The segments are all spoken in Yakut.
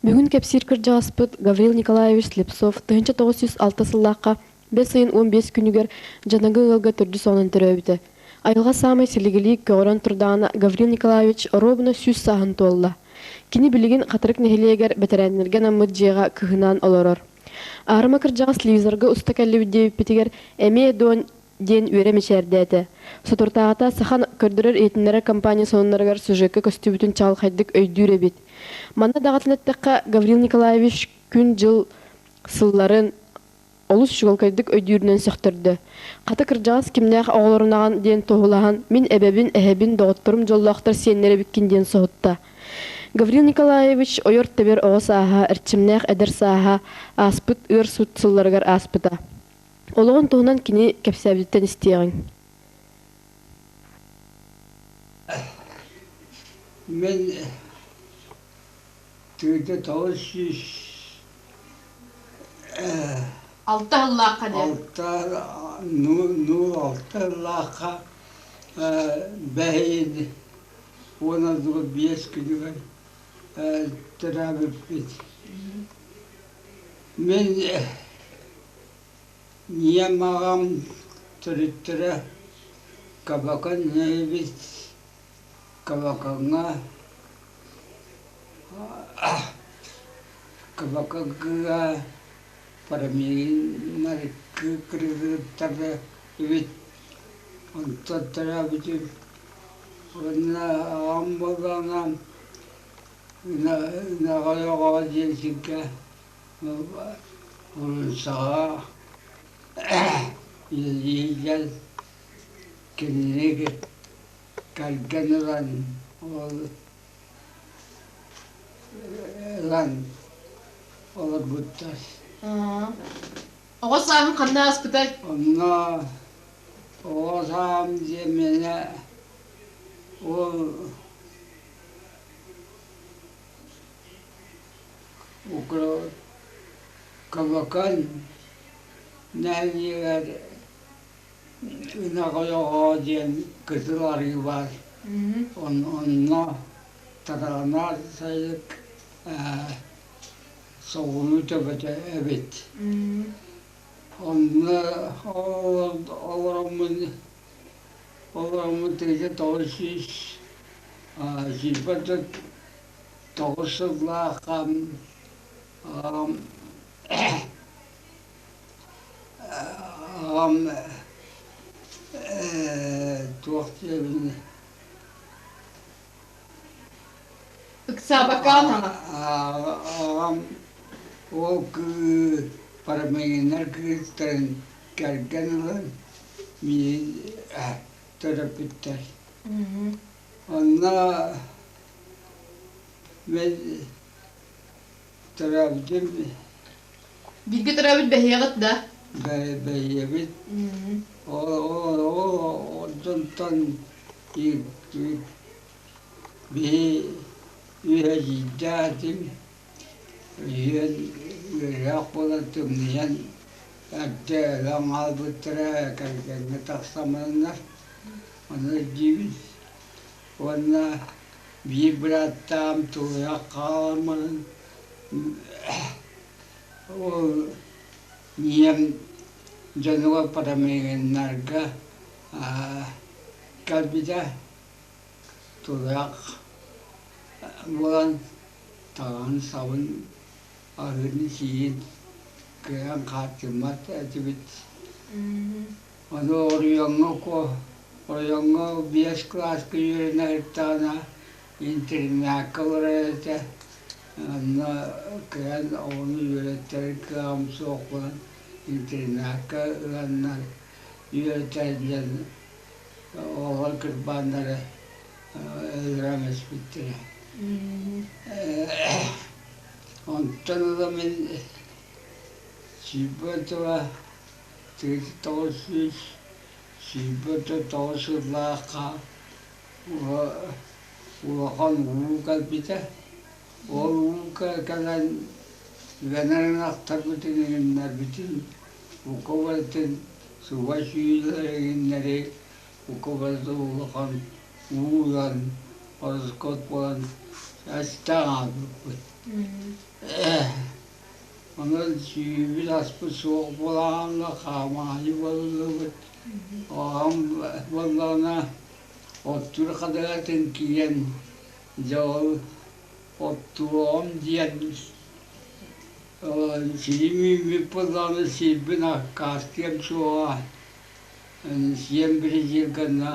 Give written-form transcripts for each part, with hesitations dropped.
Бүгүн кэпсиир кырдьаҕаспыт Гаврил Николаевич Слепцов 1906 сыллаахха бэс ыйын 15 күнүгэр Дьаныгы ыалга төрдүс оҕонон төрөөбүтэ. Айылҕа саамай силигилии көҕөрөн турдаҕына Гаврил Николаевич оруобуна 100 сааһын туолла. Кини билигин Хатырык нэһилиэгэр бэтэрээннэргэ анаммыт дьиэҕэ кыһынаан олорор. Аарыма кырдьаҕас телевизорга уста кэллибит диэбиппитигэр эмиэ дуон диэн үөрэ мичээрдээтэ. Соторутааҕыта саха көрдөрөр-иһитиннэрэр компания сонуннарыгар сюжекка көстүбүтүн чаҕылхайдык өйдүүр эбит. Манна даҕатан эттэххэ, Гаврил Николаевич күн-дьыл сылларын олус чуолкайдык өйдүүрүнэн сөхтөрдө. Хата кырдьаҕас кимнээх оҕолорунаҕын диэн туоһулаһан, мин эбэбин, эһэбин, доҕотторум дьоллоохтор сиэннэр эбиккин диэн соһутта. Гаврил Николаевич ойор-тэбэр оҕо сааһа, эрчимнээх эдэр сааһа ааспыт ыар сут сылларыгар ааспыта. Олоҕун туһунан кини кэпсээбититтэн истиэҕиҥ. Мин тыыта 900 Алта сыллаахха диэн. Алта ну алта сыллаахха бэһин уон 5 күнүгэр төрөөбүппүт. Мин ийэм аҕам төрүттэрэ Кабакан эбит Кабакаҥҥа Кабакаҥҥа Парамииннар кыргыттара эбит онтон төрөөбүтүм уонна аҕам буоллаҕына Ынаҕай диэн сиргэ Уруйсаҕа үлэлииллэр кинини кэргэн ылан ол ылан олорбуттар. Оҕо сааһын ханна ааспытай? Онно оҕо сааһым диэн миэнэ ол Кабакан нэһилиэгэр Ынах Ойоҕо диэн кытыл арыы баар. Онно Тараҕанаат сайылык соҕуруу төбөтө эбит. Онно олороммун олороммун 1929 сыллаахха аҕам туох диэбин Ыксаабаккаҕын аҕа. Аҕам ол кыы парамегиннар кыыстарын кэргэн ылан миигин төрөппүттэр. Онно Мин төрөөбүтүм Бииргэ төрөөбүт бэһиэҕит да? Бэйэбит ол дьонтон биһи үһэлиирдээтим үһүөн үөрэх буолан тымныйан эрдэ өлөн хаалбыттара кэргэҥҥэ тахсаммыннар ону өйдүүбүн уонна биир бырааттаам тулуйах хаалармын ол ийэм дьонугар Парамегиннарга кэлбитэ тулуйах буолан таҥаһын-сабын аһыырын-сиирин кыайан хааччыммат этибит. Ону оройуоҥҥа оройуоҥҥа биэс кылааска үөрэнэ сырыттаҕына интэринээккэ олорор этэ. Онно кыайан оҕону үөрэттэрэр кыаҕым суох буолан интэринээккэ ыланнар үөрэтэллэр оҕолор кырбааннары өлөрөн испиттэрэ. Онтон ыла мин сүүрбэ тыла 1929 сыллаахха улахан уу кэлбитэ. Ол уу кэлэн үгэнэр ынахтарбытын иҥиннэрбитин, бука барытын суба сүүлэр иҥиннэри бука барытын улахан уу ылан. Ороскуот буолан астаах аҕалбыппыт. Онон сүүйбүт-аспыт суох буолаҕына хаамаайы буоллубут. Аҕам буоллаҕына оттуур хатыгатын киирэн дьэ ол оттуоҕум диэн сирим үүммүт буоллаҕына сирбин аккаастыам суоҕа. Сиэн бириджир гына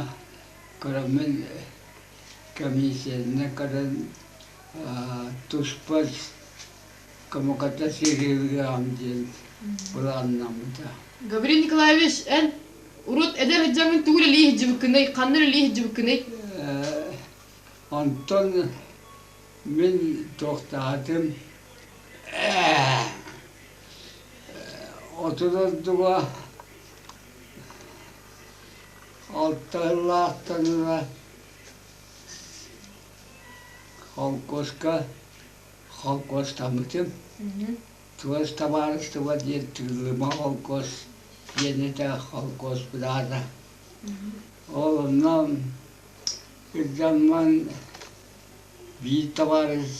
көрөммүн комиссияны көрөн туспа Комуката сириилиэҕим диэн былааннаммыта. Гаврил Николаевич, эн урут эдэр сылдьаҥҥын тугу үлэлии сылдьыбыккыный, ханна үлэлии сылдьыбыккыный? Онтон мин туохтаатым отут ордуга алта сыллаахтан ыла холкуоска холкуостаммытым. Туос табаарыстыба диэн Тыыллыма холкуос диэн этэ холкуос быраата. Ол онно сылдьаммын биир табаарыс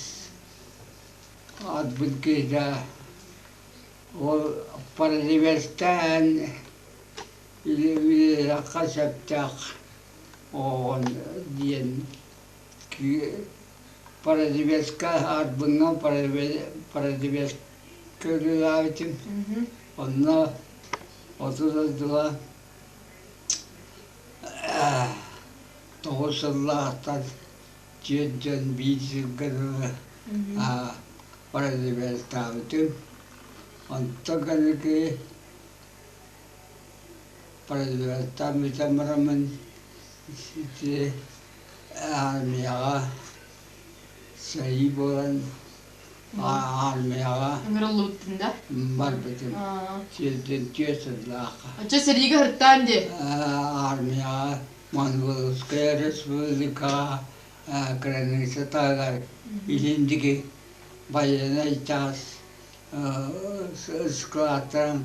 атбыт киһитэ ол параллельстаан үлэлиэххэ сөптөөх оҕоҕун диэн Парадебеска Арбыҥҥа Парадебеска үлэлээбитим. Онно 30 дойдуга 9 сыллаахтан түөрт дьон биир сиргэ дылы парадебестаабытым. Онтон кэнники парадебестаан бүтэн бараммын ити армияҕа сэрии буолан армияҕа Ыҥырыллыбыттын да? Барбытым. Сирдин түөрт сыллаахха. Оччо сэриигэ сырыттаан дии. Армияҕа Монгольская республикаҕа граница таһыгар илин диэки военнай чаас складтарын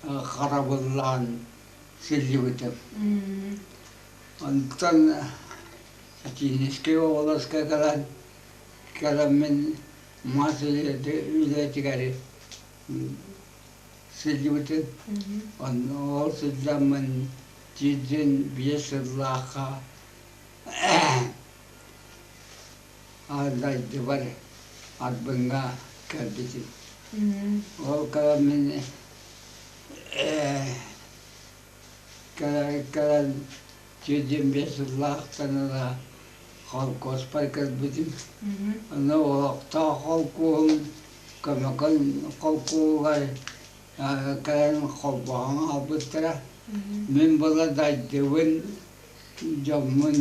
харабыллаан сылдьыбытым. Онтон Киинискэй уобаласка кэлэн, кэлэммин мас үлэтигэр сылдьыбытым. Онно ол сылдьаммын тиийдин 5 сыллаахха дойдубар Арбыҥҥа кэлбитим. Ол кэлэммин кэлэн 25 сыллаахтан ыла холкуоспар кэлбитим. Онно олохтоох холкуоһум Көмөкөн холкуоһугар кэлэн холбоһон аҕалбыттара. Мин була дайдыбын, дьоммун,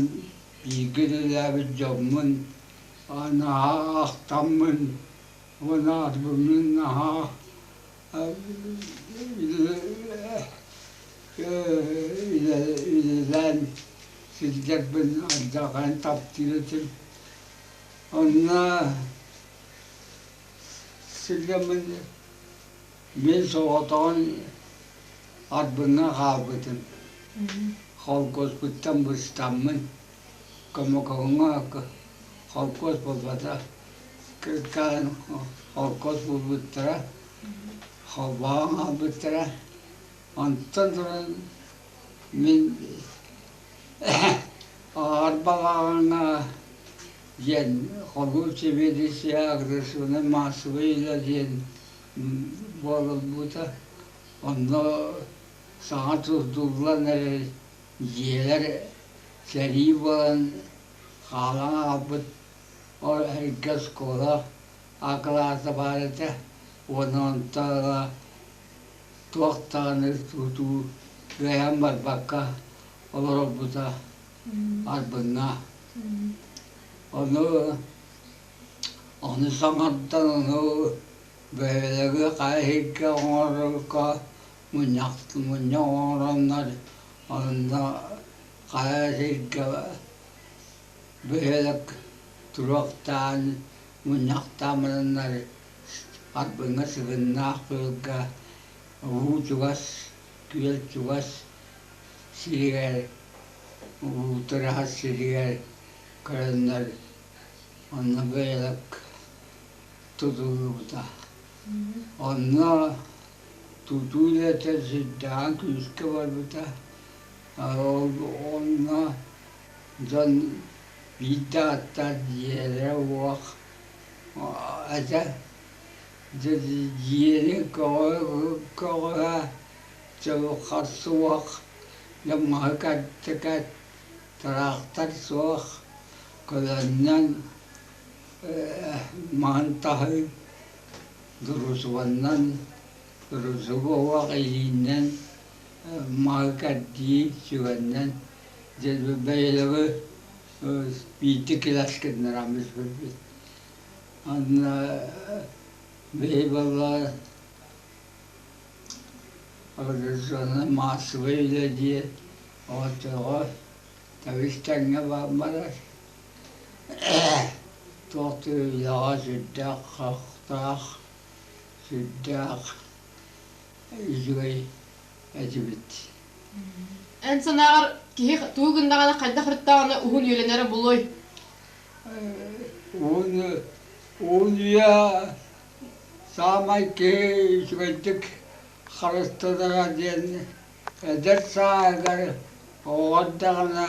бииргэ үлэлээбит дьоммун наһаа ахтаммын уонна атбыммын наһаа үлэлээн сылдьарбын алдьархайын таптыыр этим. Онно сылдьаммын мин соҕотоҕун Арбыҥҥа хаалбытым. Холкуоспуттан быстаммын, Комокоҥҥа холкуос буолбатах, холкуос булбуттара, холбоһон хаалбыттара. Онтон туран мин Арбалааҕыҥа диэн холуур сэбиэдиссэйэ агрессивнай маассабай үлэ диэн буолбута. Онно саҥа тутуллан эрэр дьиэлэр сэрии буолан хаалан хаалбыт ол эргэ оскуола А кылааса баар этэ уонна онтон ыла туох даҕаны тутуу кыайан барбакка олорорбута Арбыҥҥа. Ону ону саҥардан ону бөһүөлэги хайа иһиккэ оҥорорго мунньах мунньах оҥороннор онно хайа сиргэ бөһүөлэк туруохтаан мунньахтаан бараннар Арбыҥҥа Сыгыннаах күөлгэ уу чугас, күөл чугас сиригэр, уу тыраһар сиригэр. Көрөннөр онно бөһүөлэк тутуллубута. Онно тутуу үлэтэ сүрдээҕин күүскэ барбыта. Онно дьон биирдэ аттар дьиэлэрэ уох этэ. Дьиэни көҕө-көҕө чабырҕас суох, маһы кэрдэ тыраахтар суох, көлөннөн маһын таһыы, дружбаннан, дружба уох илиинэн маһы кэрдии сүгэннэн дьэ бэйэлэри биирдэ килэс гыннаран бүппүппүт. Анна бэйэ буолла маассабай үлэ диye оҕотоҕо табыс-тэҥҥэ барар туох да үлэҕэ сүрдээх хахтаах, сүрдээх үчүгэй этибит. Эн санааҕар киһи тугу гыннаҕына хайдах ырыттаҕына уһун үйэлэнэрэ буолуой? Уһун уһун үйэ саамай киһи үчүгэйдик харыстанара диэн эдэр сааһыгар оҕо эрдэҕинэ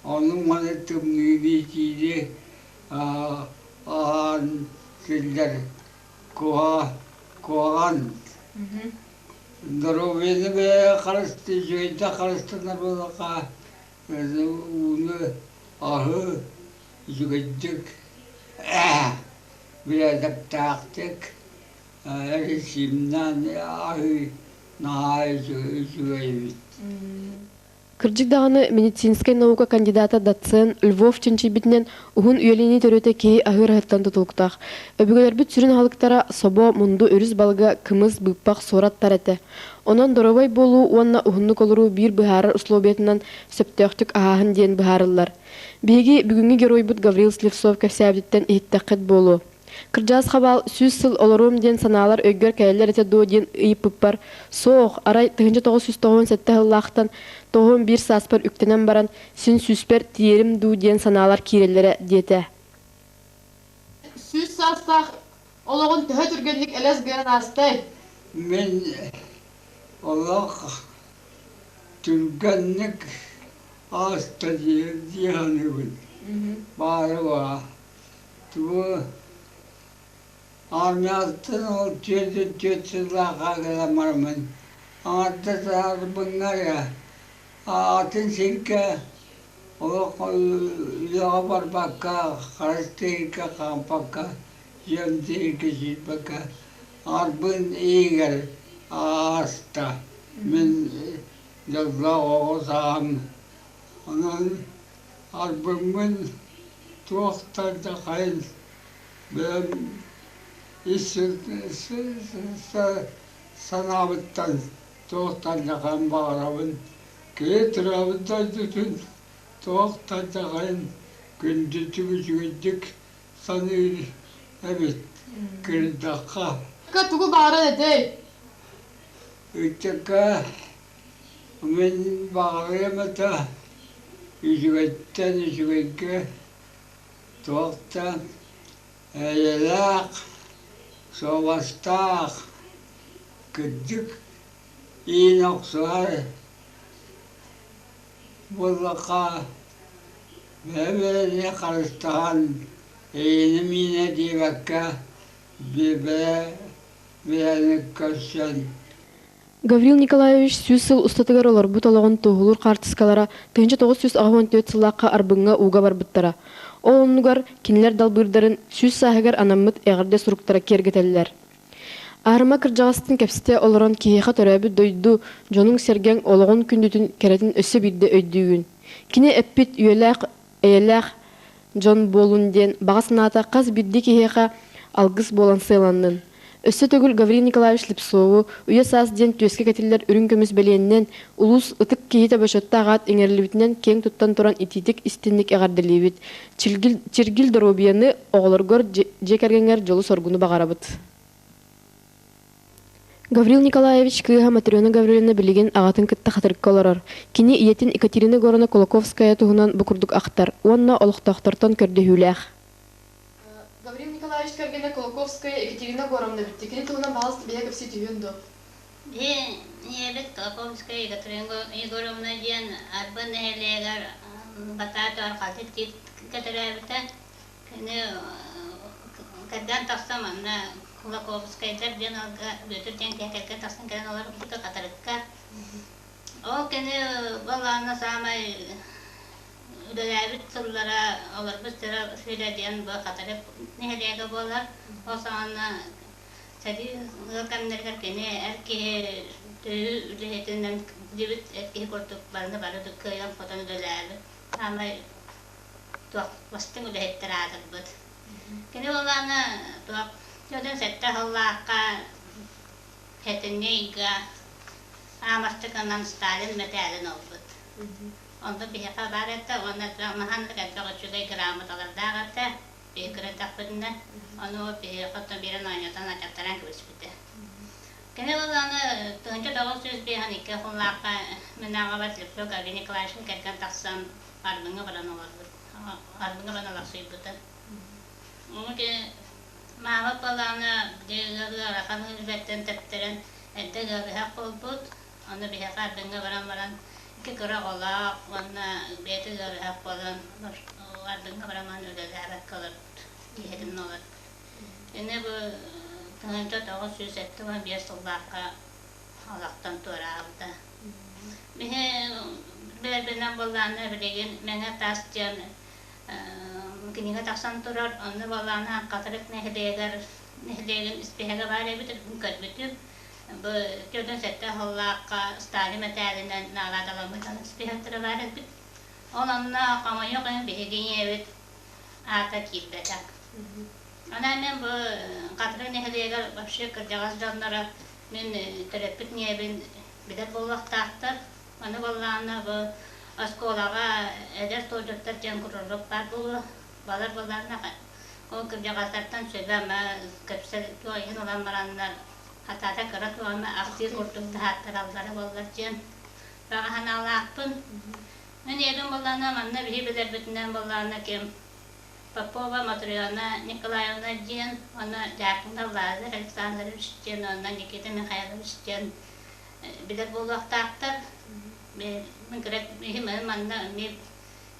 ону-маны тымныыны итиини аһаан силлэр куһаҕан доруобуйаны бэйэ харыстыы үчүгэйдик харыстанар буоллахха ууну аһы үчүгэйдик бэрээдэктээхтик эрэсиимнээн аһыы наһаа үчүгэй эбит. Кырдьык даҕаны, медицинскэй наука кандидата доцент Львов чинчийбитинэн, уһун үйэлэнии төрүөтэ киһи аһыыр аһыттан тутулуктаах. Өбүгэлэрбит сүрүн аһылыктара собо, мунду, өрүс балыга, кымыс, быыппах, суорат тар этэ. Онон доруобай буолуу уонна уһуннук олоруу биир быһаарар условиятынан сөптөөхтүк аһааһын диэн быһаарыллар. Биһиги бүгүҥҥү геройбут Гаврил Слепцов кэпсээбититтэн иһиттэххит буолуо. Кырдьаҕас хабаал сүүс сыл олоруом диэн санаалар өйгөр кэлэллэр этэ дуо диэн ыйыппыппар, суох, арай 1997 сыллаахтан 91 сааспар үктэнэн баран, син сүүспэр тиийэрим дуу диэн санаалар киирэллэрэ диэтэ. Сүүс саастаах олоҕун төһө түргэнник элэс гынан аастай? Мин олох түргэнник ааста дии саныыбын. Баара баа. Тугу армияттан ол түөрт сыллаахха гынан бараммын аҥардас арбыҥҥа атын сиргэ олох үлэҕэ барбакка, харыс сиргэ хаампакка, дьон сиргэ сүүрбэккэ арбын иһигэр ааста. Мин дьоллоох оҕо саам. Онон Арбыммын туох да хайын бэйэм ис санаабыттан туох да баҕарабын киһи төрөөбүт дойдутун туох да хайын күндүтүк үчүгэйдик саныыр эбит кырдахха. Тугу баҕарар этэй? Ыччакка Мин баҕарыам этэ үчүгэйтэн үчүгэйгэ туох да эйэлээх, суобастаах, кырдьык иин охсуһар буоллахха бэйэ-бэйэни харыстаһан эйэни миинэ диэбэккэ бэйэ-бэйэни көрсөн. Гаврил Николаевич сүүс сыл устатыгар олорбут олоҕун туоһулуур хаартыскалара 1984 сыллаахха Арбыҥҥа ууга барбыттара. Ол оннугар кинилэр далбыырдарын сүүс сааһыгар анаммыт эҕэрдэ суруктара киэргэтэллэр. Аарыма кырдьаҕастын кэпсэтэ олорон киһиэхэ төрөөбүт дойду, дьонуҥ-сэргэҥ олоҕун күндүтүн кэрэтин өссө биирдэ өйдүүгүн. Кини эппит үйэлээх, эйэлээх дьон буолун диэн баҕа санаата хас биирдии киһиэхэ алгыс буолан сыаланнын. Өссө төгүл Гаврил Николаевич Слепцову үйэ саас диэн түөскэ кэтиллэр үрүҥ көмүс бэлиэнинэн улуус ытык киһитэ бочуоттаах аат иҥэриллибитинэн киэҥ туттан туран итиитик истинник эҕэрдэлиибит. Чиргил, чиргил доруобуйаны оҕолоргор, дьиэ кэргэҥҥэр дьолу-соргуну баҕарабыт. Гаврил Николаевич кыыһа Матрена Гаврильевна билигин аҕатын кытта Хатырыкка олорор. Кини ийэтин Екатерина Егоровна Кулаковская туһунан бу курдук ахтар уонна олохтоохтортон көрдөһүүлээх. Гаврил Николаевич кэргэнэ Кулаковская Екатерина Егоровна бүттэ. Кини туһунан баҕалас бэйэ кэпсии түһүөн дуо? Биһи ийэбит Кулаковская Екатерина Егоровна диэн Арбын нэһилиэгэр Батаат арҕаты тиит кэтэрээбитэ. Кини кэргэн тахсан манна Кулаковскайдар диэн ыалга Бүөтүр диэн киһи кэргэн тахсан кэлэн олорбута Хатырыкка. Ол кини балаана саамай үлэлээбит сыллара олорбут сирэ сирэ диэн бу Хатырык нэһилиэгэ буолар. Ол саҕана сэрии ыал кэмнэригэр кини эр киһи төһүү үлэһитинэн дибит эр киһи курдук барыны бары кыайан-хотон үлэлээбит. Саамай туох бастыҥ үлэһиттэр аатырбыт. Кини буоллаҕына туох дьонун сэттэ сыллаахха сэтинньи ыйга аамастыканан Сталин мэтээлин ылбыт. Онто биһиэхэ баар этэ уонна маһан элбэх үчүгэй грамоталардаах этэ. Биһи кыра эрдэхпитинэ ону биһиэхэ оттон биэрэн оонньотон ачаттаран кэбиспитэ. Кини буоллаҕына 1952 сыллаахха мин аҕабар Слепцов Гаврил Николаевич кэргэн тахсан Арбыҥҥа баран олорбут. Арбыҥҥа баран олохсуйбута. Ону маама буоллаҕына били ыарахан ыарыыттан тэптэрэн эрдэ ыарыһах буолбут. Ону биһиэхэ Арбыҥҥа баран баран икки кыра оҕолоох уонна бэйэтэ ыарыһах буолан Арбыҥҥа баран баран үлэлээбэккэ олорбут. Киһитин олорбут. Ини бу 1975 сыллаахха олохтон туораабыта. Биһи бэйэбинэн буоллаҕына билигин Мэҥэ Таас диэн кинигэ тахсан турар. Онно буоллаҕына Хатырык нэһилиэгэр нэһилиэгин испииһэгэ баар эбит, көрбүтүм. Бу 47 сыллаахха Сталин мэтээлинэн наҕараадаламмыт испииһэктэрэ баар эбит. Ол онно хомойуох иһин биһиги ийэбит аата киирбэтэх. Онон мин бу Хатырык нэһилиэгэр вообще кырдьаҕас дьонноро мин төрөппүт ийэбин билэр буолуохтаахтар. Аны буоллаҕына бу оскуолаҕа эдэр суолдьуттар диэн кружок баар буолуо. Балар буоллаҕына ол кырдьаҕастартан сүбэ-ама кэпсэл туох иһин ылан бараннар хатаата кыра туома ахтыы курдук таһааттараллара буоллар диэн баҕа санаалаахпын. Мин ийэбин буоллаҕына манна биһи билэрбитинэн буоллаҕына ким Попова Матрена Николаевна диэн уонна Дьаакыҥҥа Лазарь Александрович диэн уонна Никита Михайлович диэн билэр буолуохтаахтар. Мин кыра манна эмиэ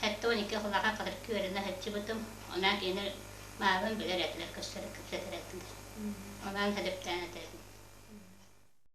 72 сыллаахха кытары үөрэнэ сылдьыбытым. Онон кинилэр маабын билэр этилэр, көрсөр кэпсэтэр этилэр. Онон сэдэптээн этэ.